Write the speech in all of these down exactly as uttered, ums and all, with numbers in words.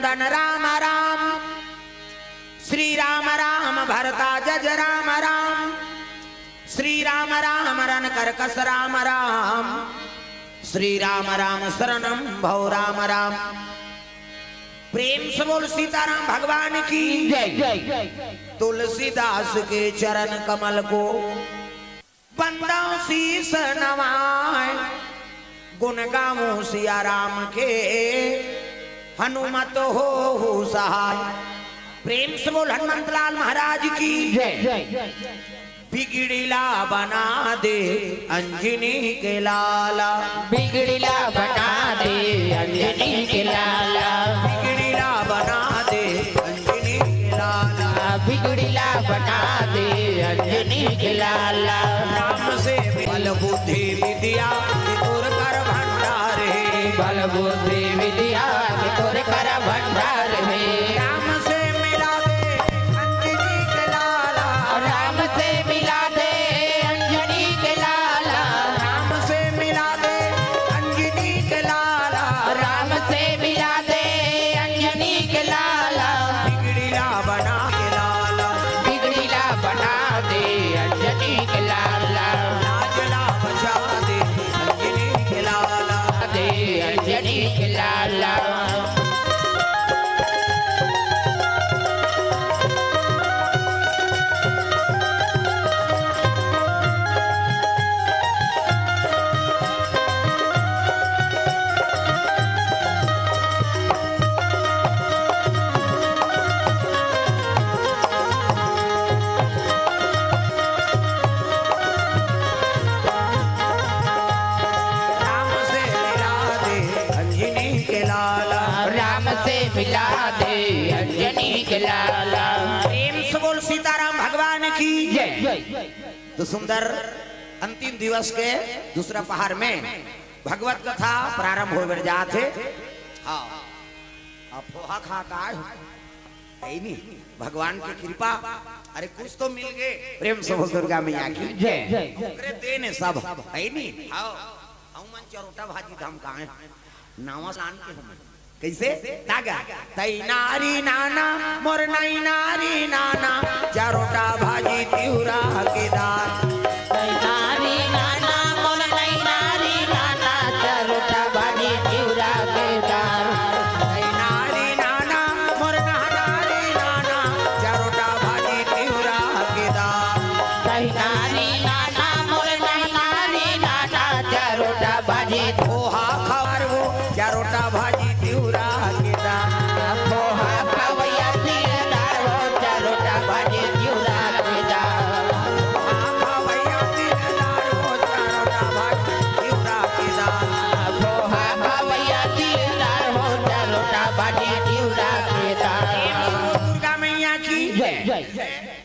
राम राम, श्री राम राम भरता जज राम राम, श्री राम राम रन करकस राम राम, श्री राम राम शरणम भव राम राम। प्रेम से बोल सीताराम भगवान की। जय। तुलसीदास के चरण कमल को बंदौं शीस नवाय, गुण गावों सिया राम के, हनुमत होहु सहाय। प्रेम से बोल हनुमंत लाल महाराज की। जय। बिगड़िला बना दे अंजनी के लाला। बिगड़िला बना दे अंजनी के लाला। बिगड़िला बना दे अंजनी के लाला। बिगड़िला बना दे अंजनी के लाला। राम से बल बुद्धि विद्या के तोर कर भंडार हे। बल बुद्धि विद्या के तोर कर भंडार हे। राम से मिला दे अंजनी के लाला। राम से मिला दे अंजनी के लाला। राम से मिला दे अंजनी के लाला। राम से मिला दे अंजनी के लाला। बिगड़िला बना के लाला। बिगड़िला बना दे अंजनी के लाला। लाजला बचा दे अंजनी के लाला। दे अंजनी के लाला। राम से मिला दे अंजनी के लाला। राम से मिला दे अंजनी के लाला। प्रेम से बोल सीताराम भगवान की। जय। तो सुंदर अंतिम दिवस के दूसरा पहर में भगवत कथा प्रारंभ होय बर जात हे। हाँ, अब फोहा खा का आय हो? है नी, भगवान के कृपा। अरे कुछ तो मिल गए। प्रेम से बोल दुर्गा मैया की। जय। ओकरे देन हे सब, है नी? हाँ, हम मन चरोटा भाजी धाम का आय, नावा लान के हम। कैसे? तागा। तई नारी नाना, मोर नई नारी नाना, चरोटा भाजी तिहुरा के दार। तई नारी नाना, मोर नई नारी नाना, चरोटा भाजी तिहुरा के दार। तई नारी नाना, मोर नहनारी नाना, चरोटा भाजी तिहुरा के दार। तई नारी नाना, मोर नई नारी नाना, चरोटा भाजी। पोहा खवार वो, चरोटा भाजी तिहुरा के दार। पोहा खवैया दिलदार हो, चरोटा भाजी तिहुरा के दार। पोहा खवैया दिलदार हो, चरोटा भाजी तिहुरा के दार। पोहा खवैया दिलदार हो, चरोटा भाजी तिहुरा के दार। दुर्गा मैया की जय।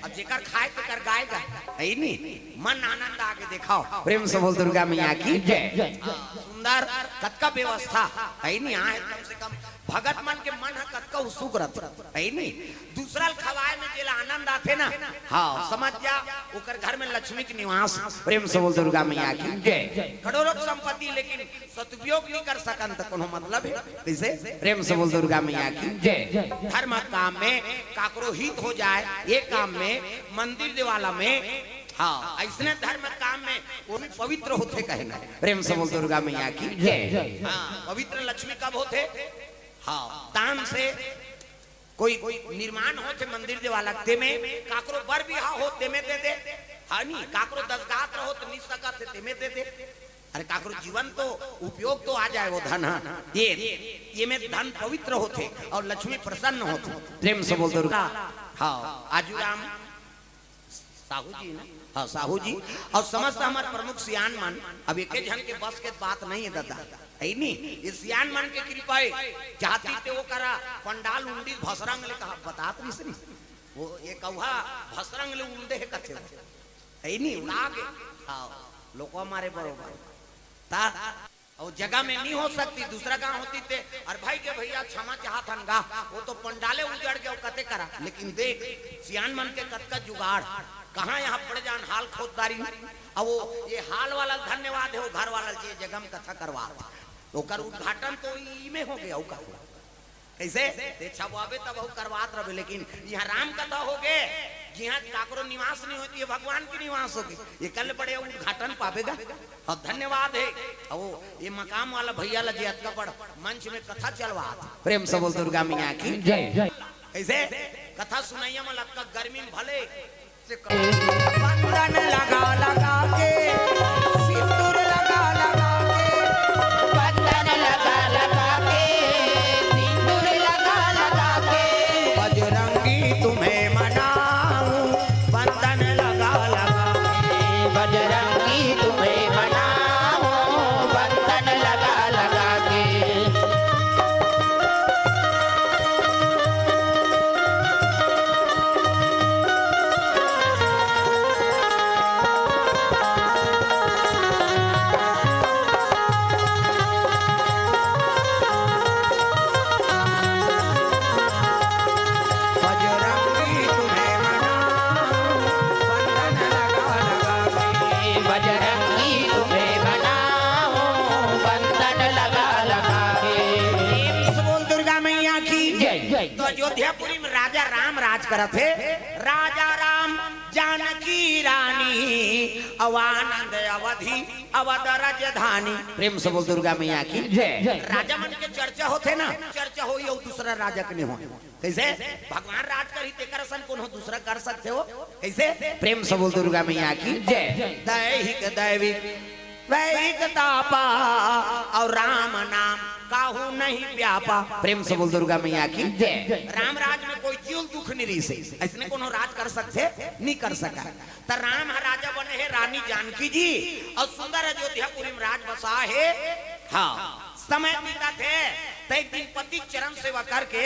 अब जेकर खाए तेकर गाय गा, है नी? मन आनंद आगे देखाओ। प्रेम से बोल दुर्गा मैया की जय। हाँ, सुंदर कतका व्यवस्था है नी? हाँ, कम से कम भगत मन के मन ह कतका उत्सुक रथे, है नी? दूसरा ल खवाए में जेला आनंद आथे ना, हाँ, समझ जा, ओकर घर में लक्ष्मी के निवास। प्रेम से बोल दुर्गा मैया की जय। करोड़ों संपत्ति, लेकिन सदुपयोग नहीं कर सकन त कोनो मतलब है? कैसे? प्रेम से बोल दुर्गा मैया की जय। धर्म काम में काकरो हित हो जाए, ये काम में, मंदिर देवाला में, हाँ, ऐसने धर्म काम में वो भी पवित्र होथे कहना। प्रेम से बोल दुर्गा मैया की जय। हाँ, पवित्र लक्ष्मी कब होथे? हाँ, दान से कोई निर्माण होथे मंदिर देवाला, तेमे काकरो बर बिहा हो, तेमे दे दे, हाँ नी, काकरो दसगात्र हो तो नी सकत हे, तेमे दे दे। अरे काकरो जीवन तो उपयोग तो आ जाए वो धन, हाँ। ये, ये में धन पवित्र होथे और लक्ष्मी प्रसन्न होथे। प्रेम से बोल दुर्गा। हाँ, आजू राम साहू जी ना? हाँ, साहू जी। और समस्त हमारे प्रमुख सियान मन, अब एक झन के बस के बात नहीं है दादा, है नी? ये सियान मन के कृपा है। जाति ते वो करा पंडाल उंडी भसरंग ले कहा, बतात नहीं सरी। वो ये कौहा भसरंग ले उंडे है कथे वो। है नी? उड़ा के। हाँ, लोको हमारे बरोबर। ता और जगह में नहीं हो सकती, दूसरा गांव होती ते, अरे भाई के भैया क्षमा चाहत हन गा, वो तो पंडाले उजड़ गया, वो कते करा। लेकिन देख, सियान मन के कतका जुगाड़, कहाँ यहाँ पड़ जान हाल खोददारी में। अब वो ये हाल वाला धन्यवाद है, वो घर वाला जी जगह में कथा करवा, ओकर उद्घाटन तो ई में हो गया, ओकर कइसे? ते छपवाबे तब अउ करवात रहबे, लेकिन इहाँ राम कथा होगे, जिहाँ काकरो निवास नइ होय, ये भगवान के निवास होगे, एकर ले बड़े उद्घाटन पाबे गा। अब धन्यवाद हे। अब वो ये मकाम वाला भइया ला जे अतका बड़ मंच में कथा चलवात हे। प्रेम से बोल दुर्गा मैया की। जय। कइसे? कथा सुनइया मन ला अतका गर्मी में भले से कर। बंधन लगा लगा के, सिंदूर लगा लगा के, बंधन लगा लगा के, सिंदूर लगा लगा के, बजरंगी तुम्हें मनाऊं, बंधन लगा लगा के, बजरंगी तुम्हें मनाऊं, बंधन लगा लगा के। बजरंगी तुम्हें मनाऊं, बंधन लगा लगा के। बजरंगी तुम्हें मनाऊं, बंधन लगा लगा के। प्रेम से बोल दुर्गा मैया की। जय। तो अयोध्यापुरी में राजा राम राज करत हे। राजा राम जानकी रानी, अव आनंद अवधि अवध राजधानी। प्रेम से बोल दुर्गा मैया की। जय। राजा मन के चर्चा होथे ना, चर्चा होही अउ दूसरा राजा के नइ होय। कइसे? भगवान राज करही, तेकर असन कोनो दूसरा कर सकथे हो? कइसे? प्रेम से बोल दुर्गा मैया की। जय। दैहिक दैविक, वैहिक तापा, अउ राम नाम काहू नहीं व्यापा। प्रेम से बोल दुर्गा मैया की। जय। राम राज में कोई जीव दुख नइ रहिसे, अइसने कोनो राज कर सकथे? नइ कर सका। त राम ह राजा बने हे, रानी जानकी जी, अउ सुंदर अयोध्यापुरी में राज बसा हे। हाँ, समय बीतत हे, त एक दिन पति के चरण सेवा करके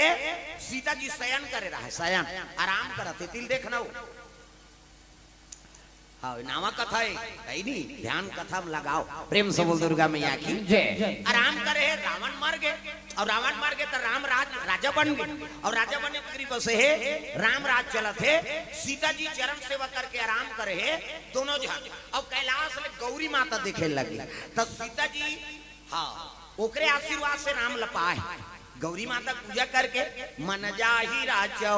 सीता जी शयन करे रहय, शयन, आराम करत हे, तिल देखना हो। हाँ, नावा कथा हे, हे नी, ध्यान कथा में लगाव। प्रेम से बोल दुर्गा मैया की। जय। आराम करे हे, रावण मर गे, अउ रावण मर गे त राम राज, राजा बन गे, अउ राजा बने के करीब से हे, राम राज चलत हे, सीता जी चरण सेवा करके आराम करे हे, दोनों झन, अउ कैलाश ले गौरी माता देखे लगे, त सीता जी, हाँ, ओकरे आशीर्वाद से राम ल पाय। गौरी माता पूजा करके, मन जाहि राचौ,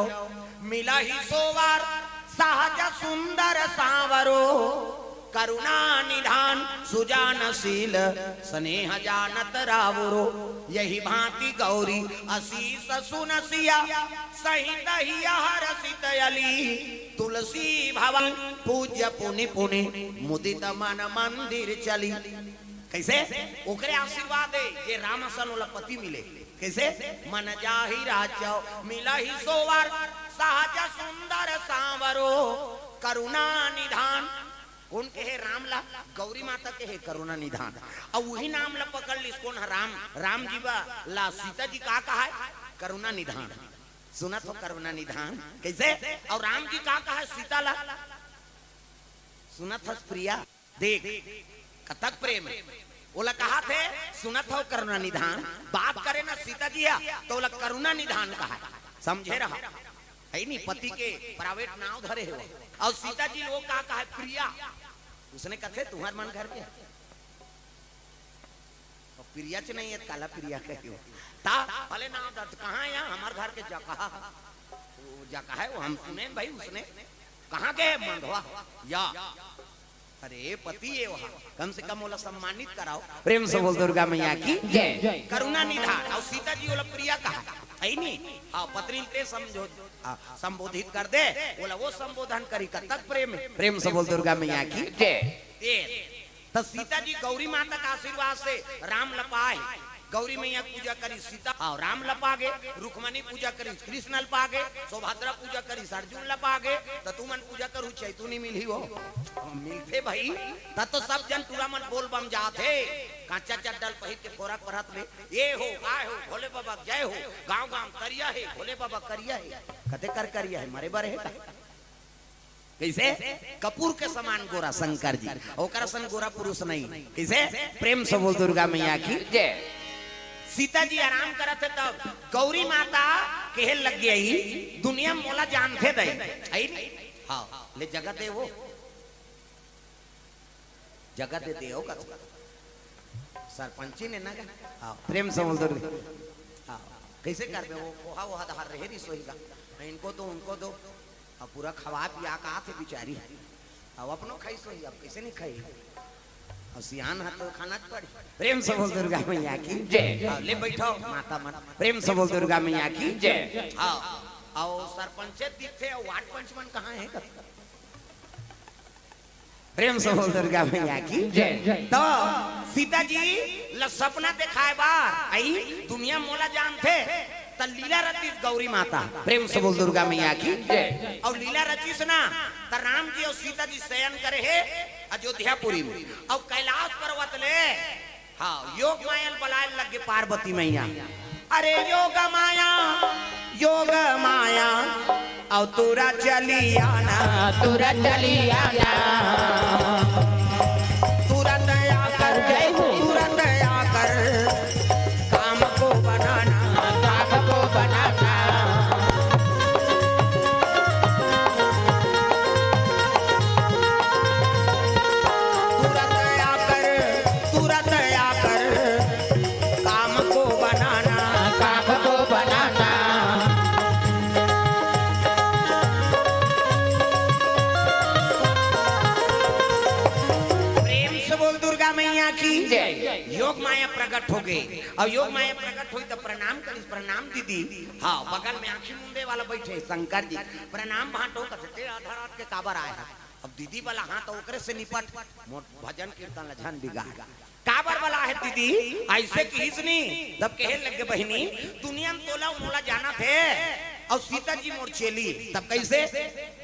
मिलहि सोवार, सहज सुंदर सांवरो, करुणा निधान सुजान शील, स्नेह जानत रावरो। यहि भांति गौरी असीस सुन सिया, सहित हिय हरषित अली। तुलसी भवन पूज्य पुनि पुनि, मुदित मन मंदिर चली। कइसे? ओकरे आशीर्वाद हे जे राम असन ओला पति मिले। कइसे? मन जाहि राचौ मिलहि सोवार, सहज सुंदर सांवरो, करुणा निधान। कोन के हे राम ला? गौरी माता के हे करुणा निधान। अउ उही नाम ला पकड़ लिस कोन ह? राम। राम जी बा ला सीता जी का कहय? करुणा निधान। सुनत हो करुणा निधान? कइसे? अउ राम जी का कहय सीता ला? सुनत हस प्रिया? देख, कतक प्रेम हे। ओला कहत हे, सुनत हव करुणा निधान, बात करे ना सीता जी हा, त ओला करुणा निधान कहय। समझे रहा। हे नी, पति के private नाव धरे हे वो। अउ सीता जी लोग का कहय, प्रिया। उसने कथे, तुम्हर मन घर के। अउ प्रिया च नइ हे, त काला प्रिया कहियो। त भले नाव धर, कहाँ हे? हमर घर के जगह। वो जगह हे, वो हम सुने भाई, उसने कहाँ गे मंधवा? या। अरे, पति हे वहाँ, कम से कम ओला सम्मानित कराव। प्रेम से बोल दुर्गा मैया की जय। करुणा निधान, अउ सीता जी ओला प्रिया कहय, हे नी? हाँ, पत्नी ल ते समझो, आ, संबोधित कर दे, ओला वो संबोधन करी, कतक प्रेम हे। प्रेम से बोल दुर्गा मैया की जय। ते त सीता जी गौरी माता के आशीर्वाद से राम ल पाय हे। गौरी मैया के पूजा करिस सीता अउ राम ल पा गे, रुक्मणी पूजा करिस कृष्ण ल पा गे, सुभद्रा पूजा करिस अर्जुन ल पा गे, त तुमन पूजा करहू चैतुनी मिलही हो। मिलथे भाई, त तो सब झन टूरा मन बोल बम जात हे। कांचा चड्डा ल पहिर के फोरक परत ले, ए हो, काय हो, भोले बाबा के जय हो, गांव गांव करिया हे, भोले बाबा करिया हे, कते कर करिया हे, मरे बर हे का? कइसे? कपूर के समान गोरा शंकर जी, ओकर असन गोरा पुरुष नइ। कइसे? प्रेम से बोल दुर्गा मैया की जय। सीता जी आराम करत हे तब गौरी माता कहे लग गे, दुनिया म मोला जानथे दई। अई नी? हाँ, ले जगह दे वो। जगह दे दे हो का? सरपंची ने ना का? हाँ, प्रेम से बोल दुर्गा। हाँ। कइसे करबे? वो पोहा वोहा धर रहे रही सोई गा। इनको दो, उनको दो। अब पूरा खवा पिया का थे बिचारी। अब अपनो खाई सोई, अब कइसे नहीं खाई? अब सियान हा तो खाना च पड़ी। प्रेम से बोल दुर्गा मैया की जय। हाँ, ले बैठो माता मन। प्रेम से बोल दुर्गा मैया की जय। हाँ, अउ सरपंचे दिखथे, अउ वार्ड पंच मन कहाँ हे? प्रेम से बोल दुर्गा मैया की जय। तो सीता जी ल सपना देखाय बार आई दुनिया मोला जानथे, त लीला रचिस गौरी माता। प्रेम से बोल दुर्गा मैया की जय। अउ लीला रचिस ना, त राम जी अउ सीता जी शयन करे हे अयोध्यापुरी में, अउ कैलाश पर्वत ले, हाँ, योग माया ल बलाय लग गे पार्वती मैया। अरे योग माया, योग माया, अउ तुरा चली आना, तुरंत चली आना। तुरंत आकर, जय हो। तुरंत आकर काम को बनाना, काम को बनाना। तुरंत आकर, तुरंत आकर काम को बनाना, काम को बनाना। प्रेम से बोल दुर्गा मैया की जय। योग माया प्रकट हो गे। अउ योग माया प्रकट होई त प्रणाम करिस, "प्रणाम दीदी।" हाँ, बगल में आँखी मूंदे वाला बैठे शंकर जी, "प्रणाम भांटो।" कथे, "ते आधा रात के काबर आय हस?" अब दीदी वाला हाथ ओकरे से निपट, मोर भजन कीर्तन ला झन बिगाड़। "काबर बलाय हस दीदी?" अइसे किहिस नी, तब कहे लग गे, "बहिनी, दुनिया में तोला मोला जानथे, अउ सीता जी मोर चेली।" तब कइसे?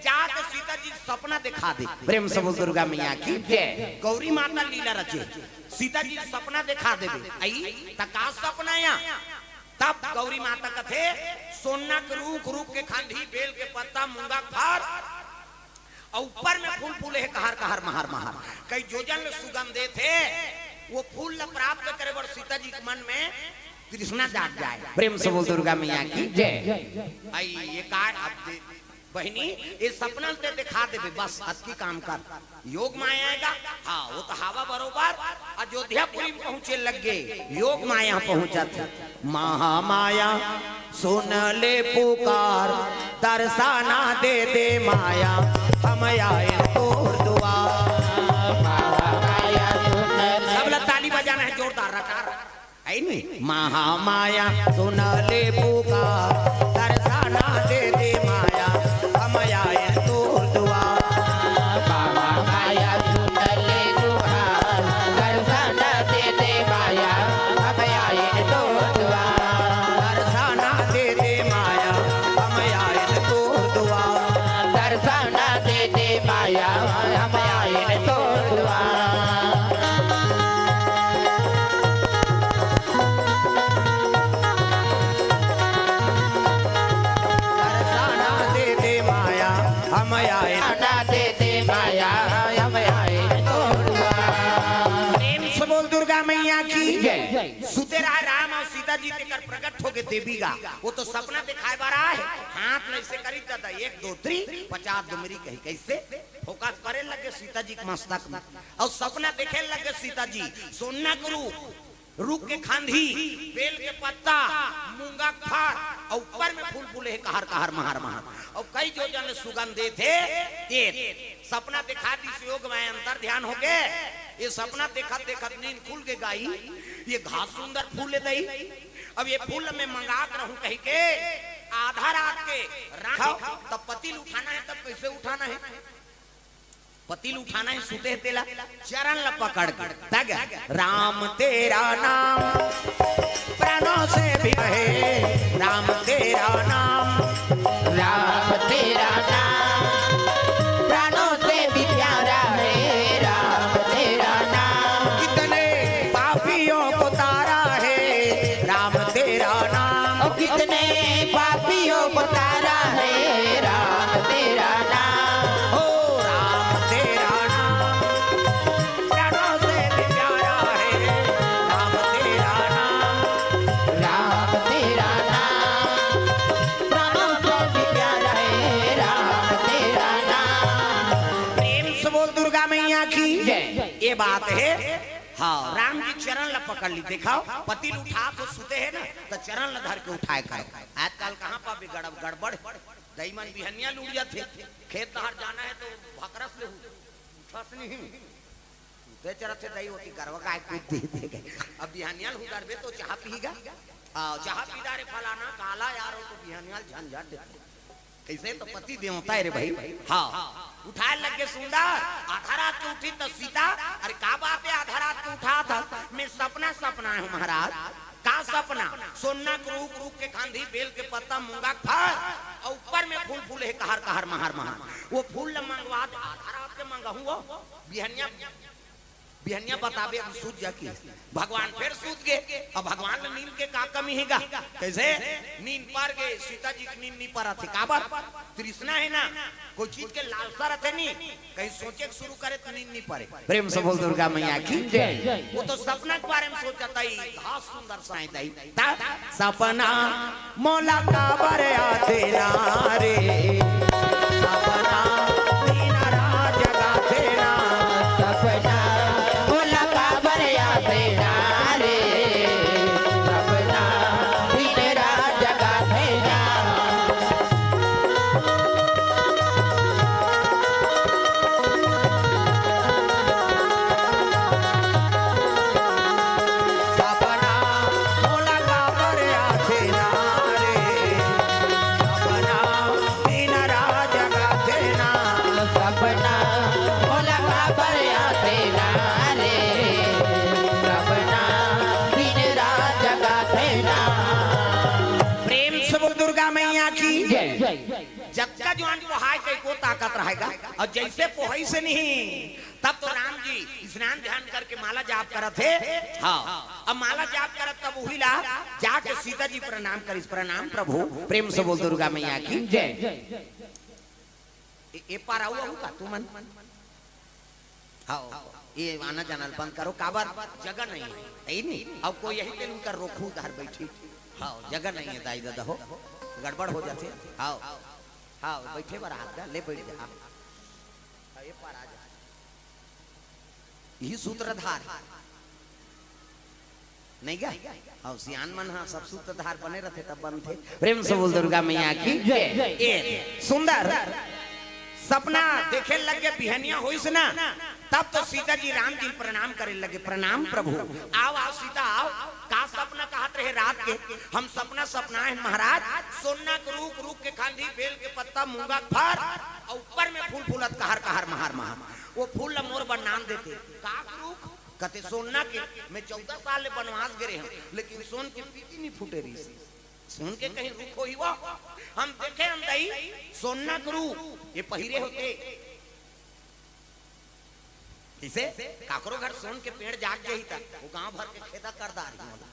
"जा तो सीता जी सपना देखा दे।" प्रेम से बोल दुर्गा मैया की जय। गौरी माता लीला रचे, सीता जी सपना देखा देबे। आई त का सपना या? तब गौरी माता कथे, "सोना के रूख, रूख के खांधी, बेल के पत्ता, मूंगा के फर, अउ ऊपर में फूल फूले हे, कहर कहर, महर महर, कई जोजन ले सुगंध देथे, वो फूल ला प्राप्त करे बर सीता जी के मन में तृष्णा जाग जाय।" प्रेम से बोल दुर्गा मैया की जय। आई ये का अब दे-, बहिनी, ये सपना ल ते देखा देबे, बस अतकी काम कर। योग माया आय गा, हाँ, वो तो हवा बरोबर अयोध्यापुरी में पहुंचे लग गे। योग माया पहुंचत हे। महामाया सुन ले पुकार, दर्शना दे दे माया, हम आए तोर दुआर। सब ला ताली बजाना हे जोरदार, रटार। है नी? महामाया सुन ले पुकार, दर्शना दे दे माया, हम आए तोर दुआर। महामाया सुन ले पुकार, दर्शना दे दे माया, हम आए तोर दुआर। दर्शना दे दे माया, हम आए तोर दुआर। दर्शना दे दे माया, हम आए तोर दुआर। दर्शना दे दे माया, हम आए। दर्शना दे दे माया, हम आए तोर दुआर। प्रेम से बोल दुर्गा मैया की जय। सुते रहा राम अउ सीता जी, तेकर प्रकट हो गे देवी गा। वो तो सपना देखाय बर आय हे, हाथ ल अइसे करिस त एक दो तीन, पचास डुमरी कही, कइसे? फोकस करे लग गे सीता जी के मस्तक में, अउ सपना देखे लग गे सीता जी, सोना के रूख, रूख के खांधी, बेल के पत्ता, मूंगा के फर, अउ ऊपर में फूल फूले हे, कहर कहर, महर महर, अउ कई जोजन ले सुगंध देथे। ये सपना देखा दिस, योग माया अंतर ध्यान हो गे। ये सपना देखत देखत नींद खुल गे गाई, ये घास सुंदर फूल हे दई, अब ये फूल में मंगा के रहूं कहि के आधा रात के रात तब पतिल उठाना हे, तब कइसे उठाना हे? पतिल उठाना हे, सुते हे तेला, चरण ला पकड़ के, तग, राम तेरा नाम प्राणों से भी है, राम तेरा नाम। राम तेरा नाम प्राणों से भी प्यारा है, राम तेरा नाम। कितने पापियों को तारा है, राम तेरा नाम। ओ कितने पापियों को तारा है, राम तेरा नाम। ओ राम तेरा नाम प्राणों से भी प्यारा है, राम तेरा नाम। राम तेरा नाम प्राणों से भी प्यारा है, राम तेरा नाम। प्रेम से बोल दुर्गा मैया की जय। ये बात हे। हाँ, राम जी चरण ला पकड़ ली। देखव, पति ल उठात हो, सुते हे ना, त चरण ला धर के उठाए कर। आजकल कहाँ पाबे, गड़ब-, गड़बड़। दई मन बिहनिया ल उठ जाथे, खेत डहर जाना हे त भकरस ले हु-, उठस नहीं। ते चरत हे दई ओती करवा गाय कूद दे, दे गए। अब बिहनिया ल हुदरबे त चाहा पीही गा। हाँ, चाहा पी डारे फलाना, काला यार, ओ तो बिहनिया ल झंझट देथे। कइसे तो पति देवता हे रे भाई। हाँ, उठाए लग गे सुंदर। आधा रात के उठी त सीता, "अरे का बात हे, आधा रात के उठात हस?" "मैं सपना सपनाए हँव महाराज।" "का सपना?" "सोन्ना के रूख, रूख के खांधी, बेल के पत्ता, मूंगा के फर, अउ ऊपर में फूल फूले हे कहर कहर महर महर। ओ फूल ल मंगवा दे।" "आधा रात के मंगाहूँ ओ, बिहनिया बिहनिया बताबे, अभी सूत जा कि।" भगवान फेर सूत गे। अब भगवान ल नींद के का कमी हे गा? कइसे? नींद पर गे, सीता जी के नींद नइ परत हे। काबर? तृष्णा हे ना, कोई चीज के लालसा रथे नी, कहीं सोचे के शुरू करे त नींद नइ परे। प्रेम से बोल दुर्गा मैया की जय। ओ तो सपना के बारे में सोचत हे, घास सुंदर साए दई। त सपना मोला काबर आथे ना रे, सपना दिन रात जगाथे ना। सपना मोला काबर आथे ना रे, सपना दिन रात जगाथे ना। सपना मोला काबर आथे ना रे, सपना दिन रात जगाथे ना। सपना मोला काबर आथे ना रे, सपना दिन रात जगाथे ना। प्रेम से बोल दुर्गा मैया की जय। जतका जुआन पोहाय तइको ताकत रहय गा, अउ जइसे पोहइस नहीं, तब तो राम जी स्नान ध्यान करके माला जाप करत हे। हाँ, अब माला जाप करत तब उही ला जाके सीता जी प्रणाम करिस, "प्रणाम प्रभु।" प्रेम से बोल दुर्गा मैया की जय। ए, ए पार आऊ, आऊ का तुमन? हाँ, ये आना जाना ल बंद करो, काबर जगह नहीं हे, हे नी? अउ कोई यही तेल उनका रोकहू उधर बैठी। हाँ, जगह नहीं हे दाई ददा हो, गड़बड़ हो जाथे। हाँ, हाँ, बैठे बर हाथ का, ले बैठ जा। हाँ, ये पार आ जा। यही सूत्रधार। नहीं गा? हाँ, सियान मन ह सब सूत्रधार बने रथे तब बनथे। प्रेम से बोल दुर्गा मैया की जय। ए, सुंदर सपना देखे लग गे, बिहनिया होइस ना, तब तो सीता जी राम जी प्रणाम करे लगे, "प्रणाम प्रभु।" "आव, आव सीता, आव।" "का सपना कहत रहे रात के?" "हम सपना सपनाए हन महाराज, सोन्ना के रूख, रूख के खांधी, बेल के पत्ता, मूंगा के फर, अउ ऊपर में फूल फूलत कहर कहर महर महर। ओ फूल ल मोर बर नान देते।" "का रूख?" कथे, "सोन्ना के, मैं चौदह साल ले बनवास गे रेहेंव, लेकिन सोन के पीकी नइ फूटे रहिस।" सोन के कहीं रूख होही वो? हम देखे हन दई, सोन्ना के रूख, ये पहिरे होते। कइसे? काकरो घर सोन के पेड़ जाग जाही त, वो गांव भर के खेदा कर डारही मोला।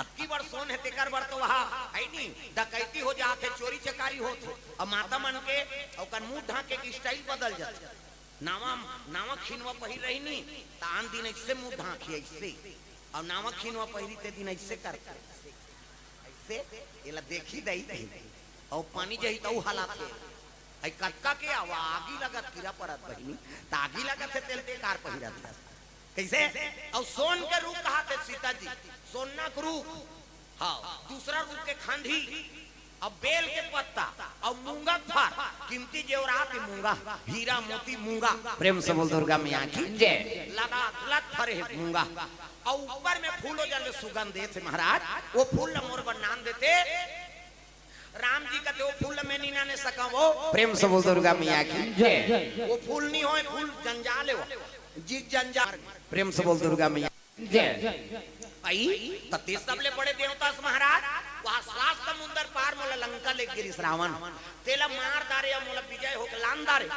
अतकी बड़ सोन हे, तेकर बर तो वहाँ, हे नी, डकैती हो जात हे, चोरी चकारी होत हे। अउ माता मन के, ओकर मुंह ढांके के style बदल जाथे। नावा, नावा खिनवा पहिर रही नी, त आन दिन अइसे मुंह ढांकी अइसे, अउ नावा खिनवा पहिरी ते दिन अइसे करके, अइसे, एला देखही दई, अउ पानी जही त ऊ हालत हे। अई कतका के आवा, आगी लगत, कीरा परत बहिनी, त आगी लगत हे, तेल बेकार पहिरत हे। कइसे? अउ सोन के रूख कहाथे सीता जी, सोन्ना के रूख, हाँ, दूसरा रूख के खांधी, अउ बेल के पत्ता, अउ मूंगा के फर, कीमती जेवरात हे मूंगा, हीरा मोती मूंगा। प्रेम से बोल दुर्गा मैया की जय। लदात लत फरे हे मूंगा, अउ ऊपर में फूल ओ जन ले सुगंध देथे महाराज, ओ फूल ल मोर बर नान देते। राम जी कथे, "ओ फूल ल मैं नइ नाने सकंव ओ।" प्रेम से बोल दुर्गा मैया की जय। "ओ फूल नइ होय, फूल जंजाल हे ओ, जीव जंजाल।" प्रेम से बोल दुर्गा मैया जय। अई, त तें सबले बड़े देवता अस महाराज, वहाँ सात समुंदर पार मोला लंका ले गिरिस रावण, तेला मार डारे अउ मोला विजय होके लान डारे।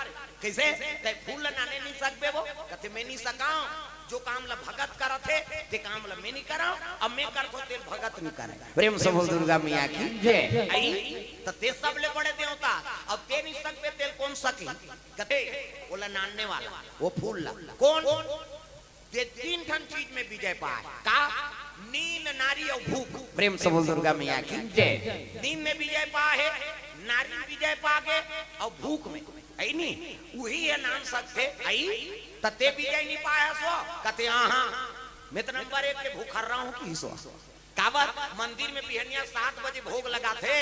कइसे? "तैं फूल ल नाने नइ सकबे वो?" कथे, "मैं नइ सकंव, जो काम ल भगत करत हे, ते काम ल मैं नइ करंव, अउ मैं करथंव, तेल भगत नइ करय।" प्रेम से बोल दुर्गा मैया की जय। अई, त तें सबले बड़े देवता, अउ तें नइ सकबे, तेल कोन सकही? कथे, ओला नानने वाला, ओ फूल ल। कोन? ते तीन ठन चीज में विजय पाय। का? नींद, नारी अउ भूख। प्रेम से बोल दुर्गा मैया की जय। नींद में विजय पाय हे, नारी में विजय पा गे, अउ भूख में। अई नी? उही हे नान सकथे। अई, त तें विजय नइ पाय हस ओ? कथे, "हाँ, हाँ।" मैं तो नंबर एक के भूखर्रा हूँ किहिस वो। काबर? मंदिर में बिहनिया सात बजे भोग लगाथे,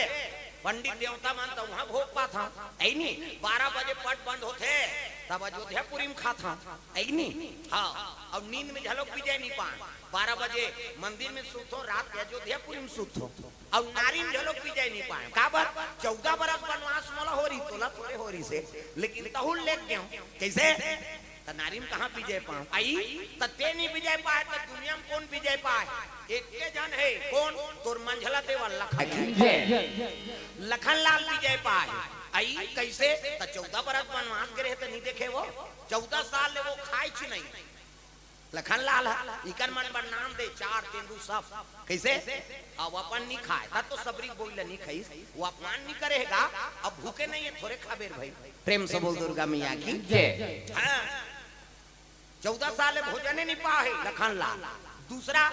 पंडित देवता मन त उहाँ भोग पाथंव, अइ नी? बारह बजे पट बंद होथे, तब अयोध्यापुरी म खाथंव, अइ नी? हाँ, अउ नींद में घलोक बिजय नी पाएंव। बारह बजे मंदिर में सुतथंव, रात के अयोध्यापुरी म सुतथंव। अउ नारी म घलोक बिजय नी पाएंव। काबर? चौदह बरस बनवास मोला हो रहिस, तोला थोरे हो रहिसे, लेकिन तहूँ ल लेग गेंव। कइसे? त नारी म कहाँ बिजय पाएंव? अइ, त तें नी बिजय पाए, त दुनिया म कोन बिजय पाए? एके झन हे, कोन? तोर मंझला देवर लखन। लखन लाल बिजय पाए। अइ, कइसे? त चौदह बरस बनवास गे रहे, त नी देखे वो? चौदह साल ले वो खाएच नहीं। लखन लाल ह, इकर मन बर नान दे, चार तेंदू सब। कइसे? अउ अपन नी खाए, त तो सबरी बोई ल नी खाइस, वो अपमान नी करे हे गा। अब भूखे नहीं हे, थोरे खाबे रे भई। प्रेम से बोल दुर्गा मैया की जय। हाँ। चौदह साल ले भोजने नी पाए हे लखन लाल। दूसरा,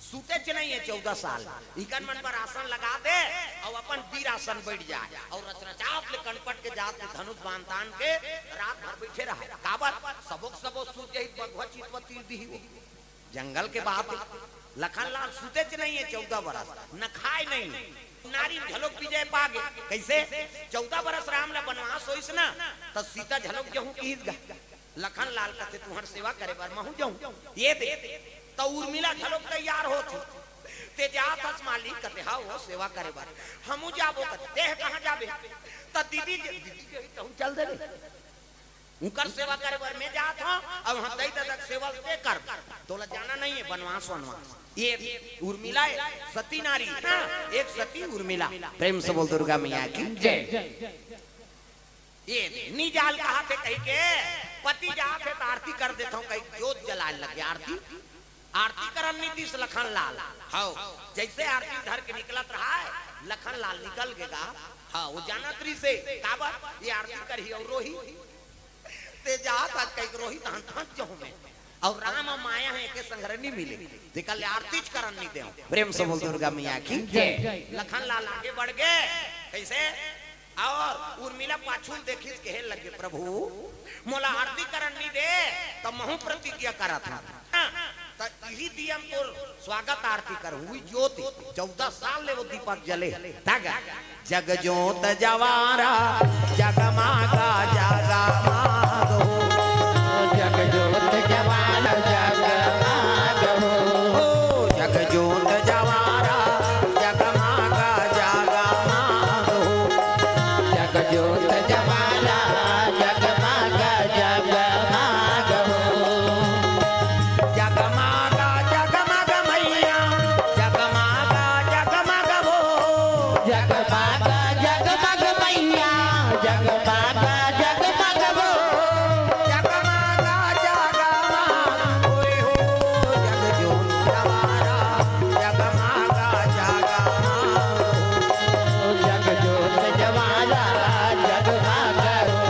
सुतेच नहीं हे चौदह साल। इकर मन बर आसन लगा दे अउ अपन वीर आसन बइठ जाए अउ रचरचात ले कनपट के जात ले धनुष बाण तान के रात भर बइठे रहय। काबर? सबो के सबो सूत जही, बघवा चितवा तीर दिही वो। जंगल के बात हे। लखन लाल सुतेच नहीं हे चौदह बरस, न खाए नहीं। नारी घलोक बिजय पागे। कइसे? चौदह बरस राम ला बनवास होइस ना, त सीता घलोक जहूँ किहिस गा। लखन लाल कथे, "तुंहर सेवा करे बर महूँ जहूँ।" ये दे, त उर्मिला घलोक तैयार होथे। "तें जात हस मालिक?" कथे, "हाँ वो सेवा करे बर।" "हमू जाबो।" कथे, "तें कहाँ जाबे?" "त दीदी, दीदी जही तहूँ चल देबे।" उंकर सेवा करे बर मैं जात हंव, अउ उहां दई ददा के सेवा ल तें कर। तोला जाना नहीं हे बनवास वनवास। ये उर्मिला हे, सती नारी, हाँ, एक सती उर्मिला। प्रेम से बोल दुर्गा मैया की जय। ये नी जाल कहाथे कहिके, पति जात हे त आरती कर देथंव कहिके जोत जलाए लगे। आरती आरती करन नी दिस लखन लाल। हव, जइसे आरती धर के निकलत रहय, लखन लाल निकल गे गा। हव, वो जानत रहिसे, काबर? ये आरती करही अउ रोही। तें जात हस कहिके रोही, तहन फंस जहूं मैं। अउ राम अउ माया हे, एके संघरा नी मिले। तेकर ले आरतीच करन नी देंव। प्रेम से बोल दुर्गा मैया की जय। लखन लाल आगे बढ़ गे। कइसे? अउ उर्मिला पाछू ल देखिस, कहे लगे, "प्रभु, मोला आरती करन नी दे, त महूं प्रतिज्ञा करत हंव। हाँ, त इही दिया म तोर स्वागत आरती करहूं।" उही जोत, चौदह साल ले वो दीपक जले। तग, जग जोत जवारा, जगमागा जगमाग हो। जग जोत जवारा, जगमाग हो। ओ, जग जोत जवारा, जगमागा जगमाग हो। जग जोत जवाला जगमग जगमग हो। जगमग जगमग मैया, जगमग जगमग हो। जगमग जगमग मैया, जगमग जगमग हो। जगमग जगमग होय हो, जग जोत जवाला जगमग जगमग हो। जग जोत जवाला जगमग हो।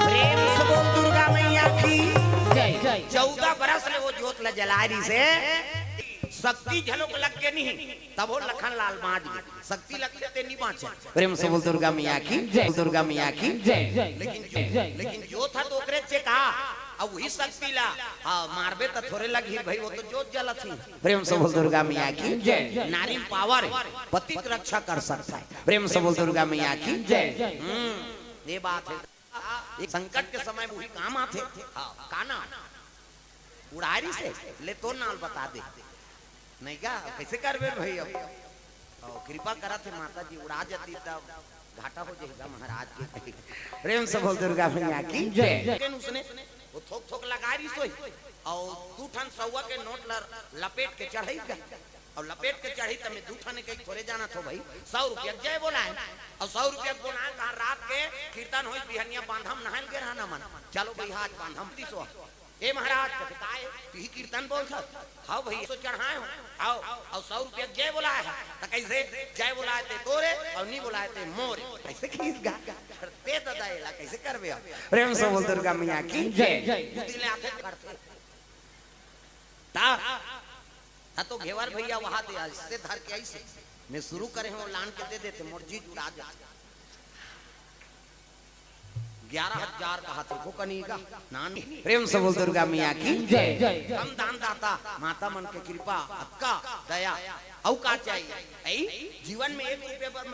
प्रेम से बोल दुर्गा मैया की जय। चौदह बरस ले वो जोत ल जलाए रिहिसे, शक्ति घलोक लग के नहीं, तभो लखन लाल बांच गे। शक्ति लगथे ते नी बांचे। प्रेम से बोल दुर्गा मैया की जय, दुर्गा मैया की जय। लेकिन जो, लेकिन जोत ह तो ओकरे चे का, अउ उही शक्ति ला, हाँ, मारबे त थोरे लगही भई, वो तो जोत जलत ही। प्रेम से बोल दुर्गा मैया की जय। नारी पावर हे, पति के रक्षा कर सकत हे। प्रेम से बोल दुर्गा मैया की जय। हम्म, ये बात हे। एक संकट के समय उही काम आथे। हाँ, का नाम? उड़ारी से ले तो नाल बता दे। नहीं का? कइसे करबे भई अब? अउ कृपा करत हे माता जी, उड़ा जती तब घाटा हो जाही गा महाराज के। प्रेम से बोल दुर्गा मैया की जय। लेकिन उसने वो थोक थोक लगाए रिहिस होही, अउ दू ठन सौवा के नोट ल लपेट के चढ़ाइस गा। अउ लपेट के चढ़ाइस त मैं दू ठन कहिके थोरे जानत हों भई, सौ रुपया के जय बोलाएंव, अउ सौ रुपया के बोलाएंव, कहाँ रात के कीर्तन होइस, बिहनिया बांधा म नहाए ल गे रहन हमन। चलो भई, आज बांधा म दिसो। ए महाराज, कथे, "काय, तिही कीर्तन बोलथस?" "हव भई, सो चढ़ाए हों।" "हव, अउ सौ रुपया के जय बोलाए हस, त कइसे जय बोलाए ते तोरे, अउ नी बोलाए ते मोरे?" कइसे किहिस गा? अरे दे ददा, एला कइसे करबे अब? प्रेम से बोल दुर्गा मैया की जय। बुद्धि ले आथे करथे। ता, ता तो घेवर भैया वहां दे, ऐसे धर के ऐसे। मैं शुरू करे हूं, लान के दे देते, मोर जीज उड़ा देते। ग्यारह हजार कहा थे, वो कनी का नान। प्रेम से बोल दुर्गा मैया की जय। हम दान दाता, माता मन के कृपा, अतका दया, अउ का चाहिए? ऐ जीवन में एक रुपये पर